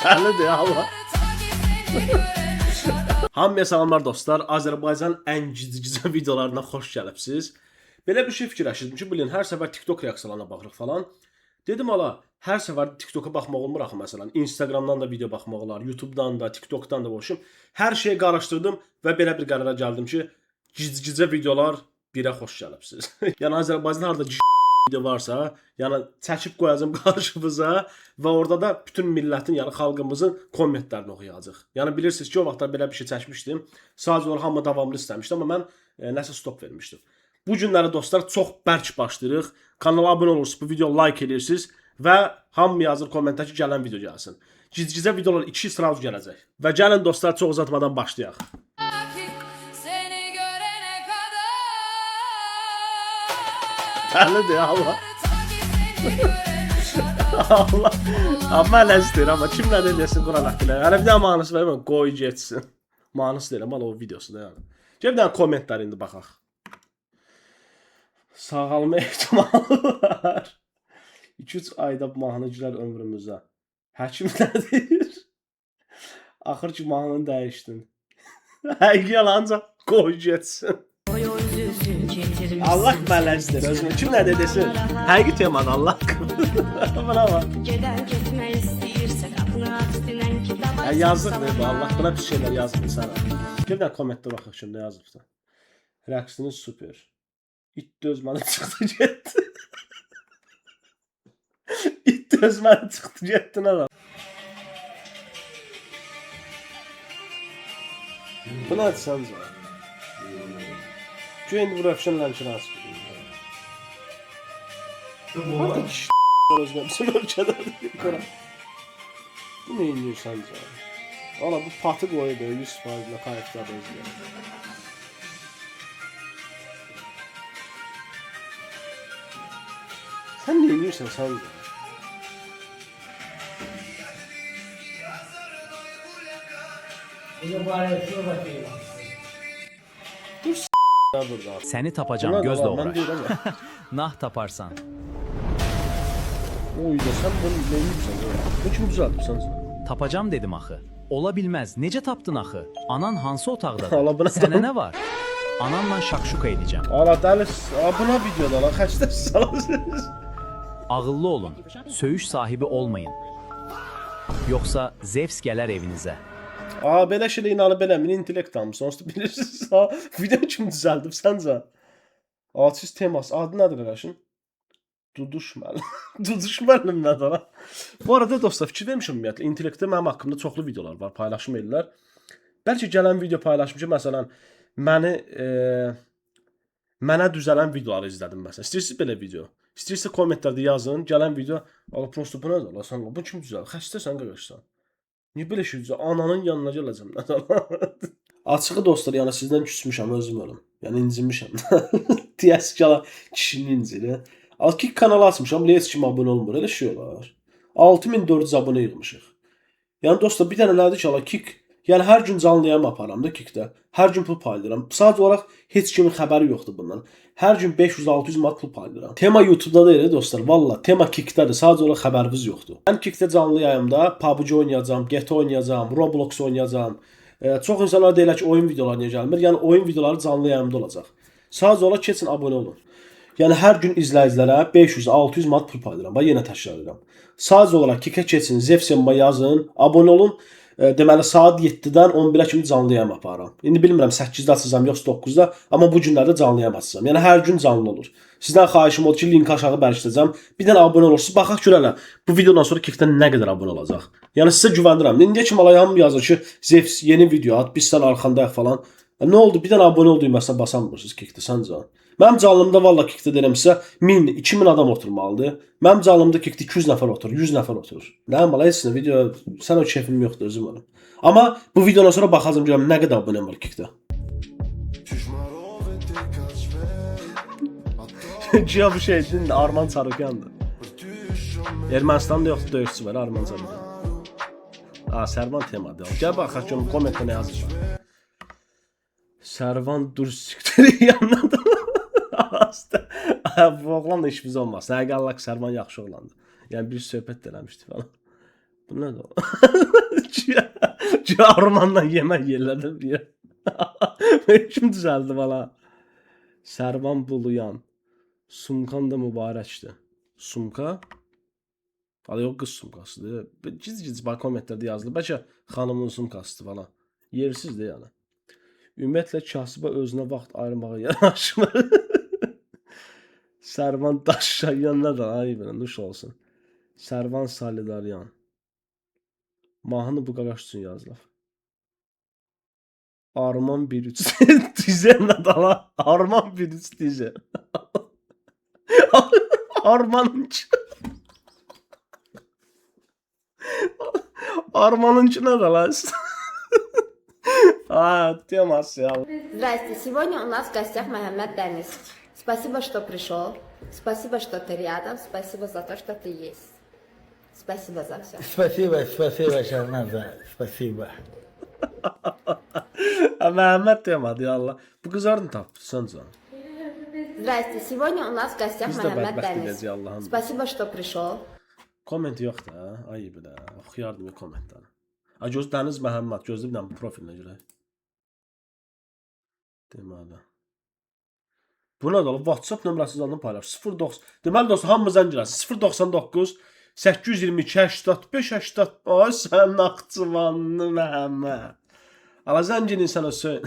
Dəlidir Allah. Hamıya salamlar dostlar. Azərbaycan ən gizli videolarına xoş gəlibsiz. Belə bir şey fikirləşirdim ki, bilin, hər səfər TikTok reaksiyalarına baxırıq falan. Dedim ala, hər səfər TikToka baxmaq olmur axı məsələn. Instagramdan da video baxmaq olar, YouTube'dan da, TikTok'dan da boşum. Hər şeyi qarışdırdım və belə bir qərara gəldim ki, gizli videolar birə xoş gəlibsiz. Yəni Azərbaycan harda video varsa, yəni çəkib qoyacağam qarşımıza və orada da bütün millətin, yəni xalqımızın kommentlərini oxuyacağıq. Yəni bilirsiniz ki, o vaxtlar belə bir şey çəkmişdim. Sadəcə olaraq hamı davamlı istəmişdi, amma mən nəsə stop vermişdim. Bu günləri dostlar çox bərk başlayırıq. Kanala abunə olursunuz, bu video like edirsiniz və hamı yazır kommentdə ki, gələn video gəlsin. Gizgizə videolar 2 sıra gələcək. Və gəlin dostlar çox uzatmadan başlayaq. Seni görene kadar. Dəlidir Allah. Ta ki seni görene kadar. Allah. Amma elə istəyir, amma kim nə desin Quran haqqında. Hələ bir dənə manası var, mən qoy getsin. Manası deyirəm, ala o videosu da yəni. Gəl bir dənə kommentlər indi baxaq. Sağalma ehtimalı var. 2-3 ayda mahnı gülər ömrümüzə. Həkim nə deyir? Axır ki mahnını dəyişdin. Həqiqi yalanca qoy getsin. Allah mələzdir özünü. Kim nə desin? Həqiqi temadır Allah. Buna bax. Gedən getmək istəyirsə qapını aç dinən ki davay. Ya yazıqdır bu Allah buna pis şeylər yazmır sənə. Bir dənə kommentdə baxaq şimdi nə yazıbdı. Rəqsiniz super. İt dözməli çıxdı getdi. İt dözməli çıxdı getdi nə lan? Bu nədir səncə? Güya indi bu Rövşən Lənkəran. Harda kişi özünə bizim ölkədə Quran. Bu nə eləyir səncə? Valla bu patı qoyub 100% ilə kayıtlar özünə. Sən nə eləyirsən səncə? Dur s*** burada. Seni tapacağım Bunlar da gözle var, mən uğraş. deyirəm ya. Nah taparsan. Oy da sən bunu nə eləyirsən? Bu kim düzəldib səncə? Tapacağım dedim axı. Ola bilməz. Necə tapdın axı? Anan hansı otaqdadır? Ala buna Sənə nə var? Ananla şakşuka edeceğim. Ala dəli, ala buna videoda lan xəstə salasınız. Ağıllı olun. Söyüş sahibi olmayın. Yoksa Zeus gələr evinizə. Aa belə şeylə inanıb eləmin, intellekt hamısı. Onsuz da bilirsiniz. Ha, video kim düzəldib səncə? Artist teması adı nədir qardaşın? Duduş müəllim. Duduş müəllim nədir lan? Bu arada dostlar fikir vermişəm ümumiyyətlə intellektdə mənim haqqımda çoxlu videolar var, paylaşım edirlər. Bəlkə gələn video paylaşmışam məsələn məni mənə düzələn videoları izlədim məsələn. İstəyirsiniz belə video? İstəyirsə kommentlərdə yazın, gələn video, Allah prosto bu nədir? Allah sən bu kim düzəldir? Xəstəsən qardaşsan. Niyə belə şey düzəl? Ananın yanına gələcəm. Açığı dostlar, yəni sizdən küsmüşəm özüm ölüm. Yəni incinmişəm. Deyəsi ki, ala kişinin inciri. Al ki kanalı açmışam, heç kim abunə olmur. Elə şey olar. 6400 abunə yığmışıq. Yəni dostlar, bir dənə nədir ki, ala Kick, yəni hər gün canlı yayım aparıram da Kickdə. Hər gün pul paylayıram. Sadəcə olaraq heç kimin xəbəri yoxdur bundan. Hər gün 500-600 manat pul paylayıram. Tema YouTube-da deyil dostlar, valla tema Kickdədir. Sadəcə olaraq xəbəriniz yoxdur. Mən Kickdə canlı yayımda PUBG oynayacağam, GTA oynayacağam, Roblox oynayacağam. Çox insanlar deyirlər ki, oyun videoları niyə gəlmir? Yəni oyun videoları canlı yayımda olacaq. Sadəcə olaraq keçin abunə olun. Yəni hər gün izləyicilərə 500-600 manat pul paylayıram. Bax yenə təkrar edirəm. Sadəcə olaraq Kikə keçin, Zevsemba yazın, abunə olun. Deməli saat 7-dən 11-ə kimi canlı yayım aparıram. İndi bilmirəm 8-də açacağam yoxsa 9-da, amma bu günlərdə canlı yayım açacağam. Yəni hər gün canlı olur. Sizdən xahişim odur ki, linki aşağı bərkidəcəm. Bir dənə abunə olursunuz. Baxaq görələ bu videodan sonra Kikdən nə qədər abunə olacaq. Yəni sizə güvənirəm. İndiyə kimi alayam yazır ki, Zevs yeni video at, biz sən arxandayıq falan. Nə oldu? Bir dənə abunə ol düyməsinə basamırsınız Kikdə səncə? Mənim canlımda valla Kikdə deyirəm sizə 1000, 2000 adam oturmalıdır. Mənim canlımda Kikdə 200 nəfər oturur, 100 nəfər oturur. Nə bala heç nə video sən o kefim yoxdur özüm olum. Amma bu videodan sonra baxacağam görəm nə qədər abunəm var Kikdə. Güya bu şeydir, Arman Çarukyandır. Ermənistanda yoxdur döyüşçü var, Arman Çarukyan. Aa, Sərvan temadır. Gəl baxaq görüm kommentdə nə yazıblar. Sərvan dur siktir yanına da. Bu oğlanla işimiz olmasın. Həqiqi Allah ki, Sərvan yaxşı oğlandır. Yəni bir söhbət də eləmişdi falan. Bu nədir? Güya Armanla yemək yerlər də bir. Kim düzəldi valla? Sərvan Buluyan. Sumkan da mübarəkdir. Sumka? Valla yox, qız sumkasıdır. Giz-giz bax kommentlərdə yazılır. Bəlkə xanımın sumkasıdır falan. Yersizdir yəni. Ümumiyyətlə kasıba özünə vaxt ayırmağa yanaşmır. Sərvan Daşşayan nədir? Ay belə nuş olsun. Sərvan Salidaryan. Mahnı bu qaqaş üçün yazılıb. Arman 1-3 dizel nədir la? Arman 1-3 dizel. Armanınki. Armanınki nədir la? Ha, teması ya. Здрасте, сегодня у нас в гостях Мохаммед Данис. Спасибо, что пришел. Спасибо, что ты рядом. Спасибо за то, что ты есть. Спасибо за все. Спасибо, спасибо, Şahnazа, спасибо. Məhəmməd demədi ya Allah. Bu qız hardan tapdı sən can? Здрасте, сегодня у нас в гостях Biz də Мохаммед bədbəxt Данис. edəcəyik Allah'ın. Спасибо, что пришел. Komment yoxdur ha. Ay belə. Oxuyardım ya kommentləri. A göz Dəniz Məhəmməd gözlə bir dənə bu profilinə görə. Deməli. Bu nədir? Oğlum? WhatsApp nömrəsi zaten paylaş. 09. Deməli dostlar, hamı zəng eləsin. 099 822 85 80. Ay sən Naxçıvanlı Məhəmməd. Ala zəng eləyin sən Hüseyn.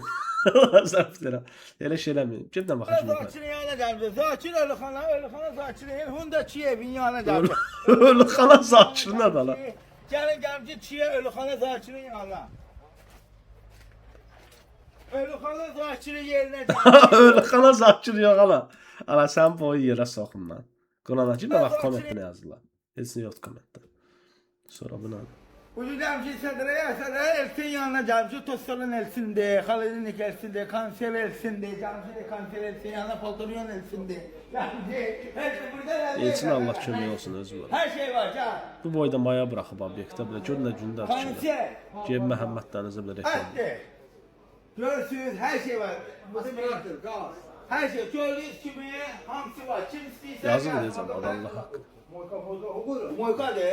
Zəng deyirəm. Elə şey eləməyin. Ged də baxın şimdi. Zakirin yanına gəldi. Zakir Ölüxana, Ölüxana Zakirin, Hunda Kiyevin yanına gəldi. Ölüxana Zakir nədir ala? Gəlin gəlmişik Kiyev Ölüxana Zakirin yanına. Ölüxana Zakirin yerinə gəldi. Ölüxana Zakir yox ala. Ala sən boyu yerə soxum mən. Qurana ki, bax kommentdə nə yazırlar. Heç nə yoxdur kommentdə. Sonra bu nədir? Bugün gəlmişik Sədrəyə, Sədrəyə Elçin yanına gəlmişik. Tostalan Elçindir, Xalidinlik Elçindir, Kanser Elçindir, gəlmişik Kanser Elçin yanına, Poltorion Elçindir. Gəlmişik, Elçin burada nə? Elçin Allah kömək olsun özü var. Hər şey var, gəl. Bu boyda maya buraxıb obyektə belə gör nə gündər ki. Kanser. Geb Məhəmməd Dənizə belə reklam. Hadi. Görürsünüz her şey var. Aspiratör, gaz. Her şey gördüğünüz kimi hamısı var. Kim istəyirsə. Yazıq gəlsin. deyəcəm, Allah haqqı. Moyka de.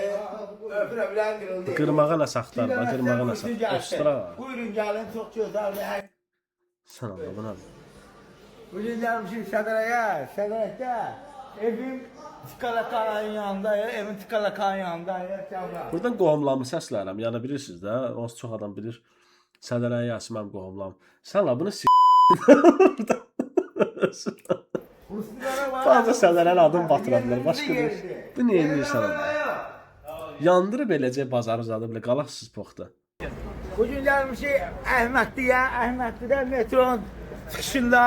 Öpürə kırıldı. Qırmağa nə saxlar, bax, qırmağa nə Buyurun saxlar. gəlsin. Ostra. Buyurun gəlin, çox gözəldir. Hər- Sən Allah bu nədir? Bugün gəlmişik Sədrəyə, Sədrəkdə. Evim Tikalakanın yanında, evim Tikalakanın yanında. Cəmrə. Buradan qohumlarımı səsləyirəm. Yəni bilirsiniz də, onsuz çox adam bilir. Sədərən Yasin mənim qohumlarım. Sən la bunu s***. Ruslara var. Bazı Sədərən adını batıra bilər, başqa bir. Bu nə edirsən Allah? Yandırıb eləcək bazarı zadı belə qalaqsız poxta. Bugün gəlmişik Əhmədliyə, Əhmədlidə metronun çıxışında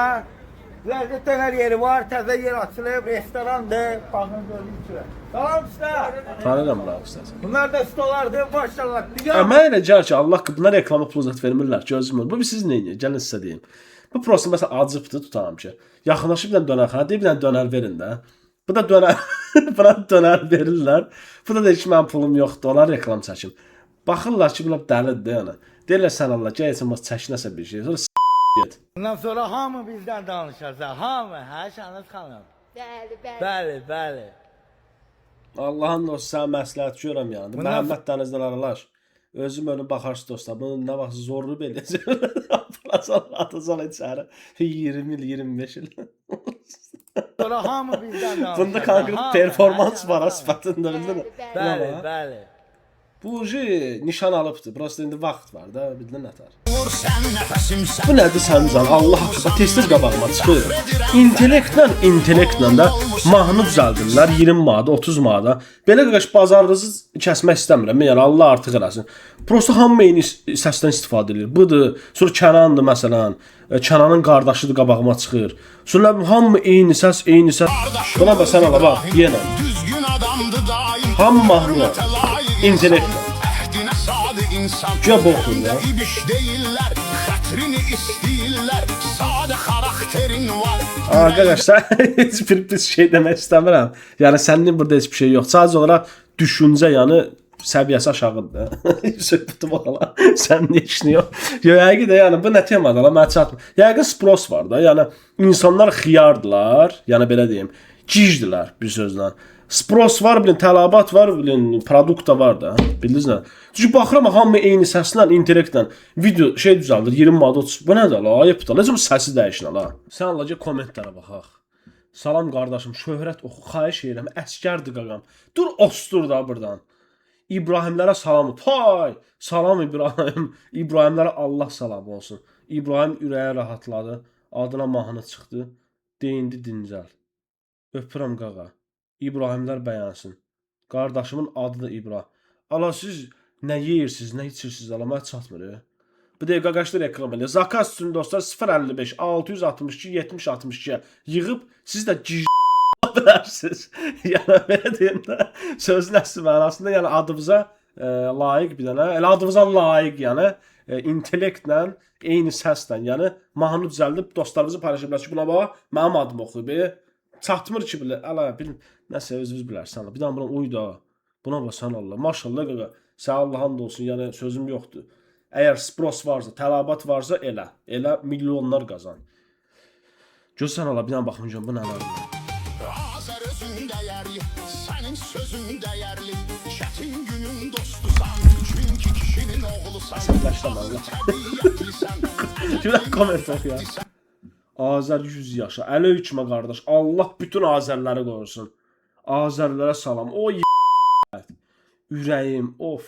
Ləzzət dönər yeri var, təzə yer açılıb, restorandır. Baxın gördüyünüz kimi. Salam usta. Tanıyıram bura ustası. Bunlar da stolardır, maşallah. Dünya Mənə elə gəlir ki, Allah haqqı bunlar reklama pul zət vermirlər, gözümür. Bu siz nə edir? Gəlin sizə deyim. Bu prosta məsələn acıbdır tutalım ki. Yaxınlaşıb bir dənə dönərxana, deyir bir dənə dönər verin də. Bu da dönər, buna dönər verirlər. Bu da deyir ki, mənim pulum yoxdur, onlar reklam çəkim. Baxırlar ki, bunlar dəlidir yəni. Deyirlər sən Allah, gəl heç olmaz çəkinəsə bir şey. Sonra s- get. Bundan sonra hamı bizdən danışacaq. Hamı, hə Şahnaz xanım? Bəli, bəli. Bəli, bəli. Allahın dostu sən məsləhət görürəm yəni. Bundan- Məhəmməd Dənizdən aralaş. Özüm önü baxarsın dostlar. Bunu nə vaxt zorlu eləyəcək. Atacaq, atacaq içəri. 20 il, 25 il. Sonra hamı bizdən danışacaq. Bunda konkret Hamı, performans hə, var ha Şahnaz xanım? sifətində bildin mi? Bəli, Nə var? bəli. Bu uji nişan alıbdı. Prosta indi vaxt var da, bildin nətər. Bu nədir səncə? Allah haqqı, bax, tez-tez qabağıma çıxır. İntellektlə də mahnı düzəldirlər 20 manata, 30 manata. Belə qardaş bazarınızı kəsmək istəmirəm. Yəni Allah artıq eləsin. Prosta hamı eyni səsdən istifadə edir. Budur. Sonra Kənandır məsələn. Kənanın qardaşıdır qabağıma çıxır. Sonra nə bilim, hamı eyni səs, eyni səs. Buna bax sən ala bax, yenə. Düzgün adamdı daim. Hamı mahnı. Hürmete layık İntellektlə. Əhdine sadık insan. Güya boxdur ya. İbiş deyirlər, xətrini istəyirlər. Sadə xarakterin var. Arkadaşlar heç bir pis şey demək istəmirəm. Yəni sənin burada heç bir şey yox. Sadəcə olaraq düşüncə, yəni səviyyəsi aşağıdır. Söhbəti bax. Sən niyə işin yox? Yox, həqiqi də yəni bu nə temadır la, mənə çatmır. Yəqin spros var da. Yəni insanlar xiyardılar, yəni belə deyim, gicdilər bir sözlə. Спрос var bilin, tələbat var bilin, produkt da var da. Bildiniz nə? Çünki baxıram hamı eyni səslə, intellektlə video şey düzəldir 20 manat 30. Bu nədir la? Ayıbdır. Necə bu səsi dəyişin la? Sən alaca kommentlərə baxaq. Salam qardaşım, şöhrət oxu, xahiş edirəm, əsgərdir qaqam. Dur ostur da burdan. İbrahimlərə salam. Pay! Salam İbrahim. İbrahimlərə Allah salamı olsun. İbrahim ürəyi rahatladı. Adına mahnı çıxdı. Deyindi dincəl. Öpürəm qaqa. İbrahimlər bəyənsin. Qardaşımın adı da İbrahim. Ala siz nə yeyirsiniz, nə içirsiniz, ala mənə çatmır. Bu dəqiqə qaqaşlar reklam eləyir. Zakaz üçün dostlar 055 662 70 62 yığıb siz də gic bilərsiniz. Yəni belə deyim də sözün əsl mənasında yəni adımıza layiq bir dənə, elə adımıza layiq yəni intellektlə, eyni səslə, yəni mahnı düzəldib dostlarınızı paylaşa bilərsiniz. Buna bax, mənim adım oxuyub. Çatmır ki belə. Əla bil, nəsə özünüz bilərsən. Bir dənə buna uy da. Buna bax sən Allah. Maşallah qaqa. Sən Allah and olsun. Yəni sözüm yoxdur. Əgər спрос varsa, tələbat varsa elə. Elə milyonlar qazan. Gözsən Allah bir dənə baxım görüm bu nələrdir. Azər özün dəyərli, sənin sözün dəyərli. Çətin günün dostusan, çünki kişinin oğlusan. Əsəbləşdim Allah. Təbiətlisən, Kimlər komment oxuya? Azər 100 yaşa. Aleykümə qardaş. Allah bütün Azərləri qorusun. Azərlərə salam. O ürəyim, of.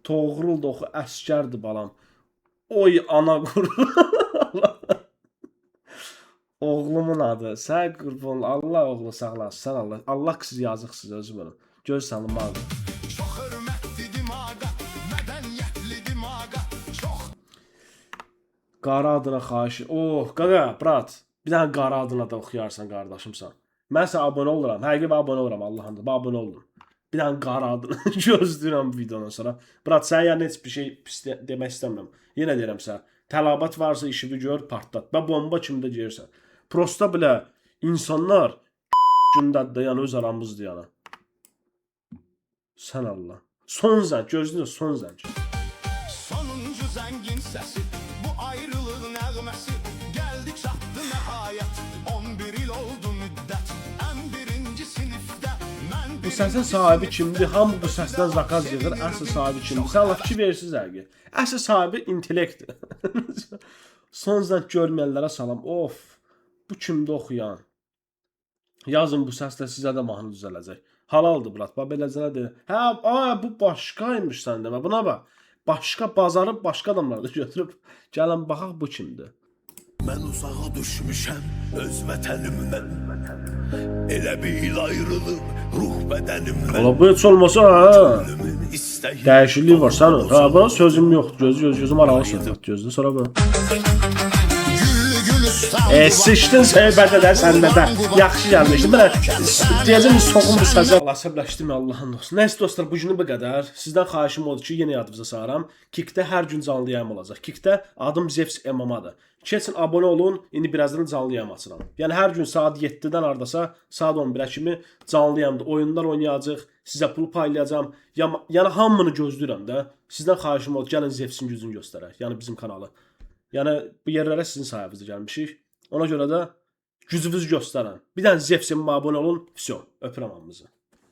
Toğrul da oxu, əsgərdir balam. Oy ana qurban. Oğlumun adı. Sən qurban, Allah oğlu sağlasın. Sən Allah. Allah siz yazıqsınız özüm olun. Göz salınmadı. Çox hörmətli dimaqa, mədəniyyətli dimaqa. Çox Qara adına xahiş. Oh, qaqa, brat. Bir dənə qara adına da oxuyarsan qardaşımsan. Mən sənə abunə oluram. Həqiqi abunə oluram Allah'ın da. Abunə oldum. Bir dənə qara adını gözləyirəm bu videodan sonra. Brat, sənə yəni heç bir şey pis demək istəmirəm. Yenə deyirəm sənə. Tələbat varsa işini gör, partlat. Və bomba kimi də geyirsən. Prosta belə insanlar gündədir də, yəni öz aramızdır yəni. Sən Allah. Son zəng, gözləyirəm son zəng. Sonuncu zəngin səsi, bu ayrılıq nəğməsi. Gəldi çatdı nəhayət, 11 il oldu müddət. Ən birinci sinifdə mən Bu səsin sahibi kimdir? Hamı bu səsdən zakaz yığır. Əsl sahibi kimdir? Sən Allah fikir verirsiniz həqiqi. Əsl sahibi intellektdir. Son zəng görməyənlərə salam. Of. Bu kimdir oxuyan? Yazın bu səslə sizə də mahnı düzələcək. Halaldır brat. Bax beləcə deyir. Hə, a, bu başqaymış sən demə. Buna bax. Başqa bazarı başqa adamlar da götürüb. Gəlin baxaq bu kimdir. Mən uzağa düşmüşəm öz vətənimdən. Elə bil ayrılıb ruh bədənimdən. Ola bu heç olmasa hə. Könlümün istəyi Dəyişiklik var sənin. Hə, buna sözüm yoxdur. Gözü göz gözüm aralı söhbət gözlü. Sonra bu. Güllü gülistan Sıçdın söhbətə də səndə də. Yaxşı gəlmişdi. Belə deyəcəm soxun bu səsə. Allah əsəbləşdim Allahın dostu. Nəysə dostlar, bu günü bu qədər. Sizdən xahişim odur ki, yenə yadınıza salıram. Kickdə hər gün canlı yayım olacaq. Kickdə adım Zevs MMA-dır. Keçin abunə olun. İndi birazdan canlı yayım açıram. Yəni hər gün saat 7-dən hardasa saat 11-ə kimi canlı yayımda oyunlar oynayacağıq. Sizə pul paylayacağam. Yəni hamını gözləyirəm də. Sizdən xahişim odur, gəlin Zevsin gücünü göstərək. Yəni bizim kanalı. Yəni bu yerlərə sizin sayənizdə gəlmişik. Ona görə də gücünüzü göstərin. Bir dənə Zevsin abunə olun. Vəsə, öpürəm hamınızı.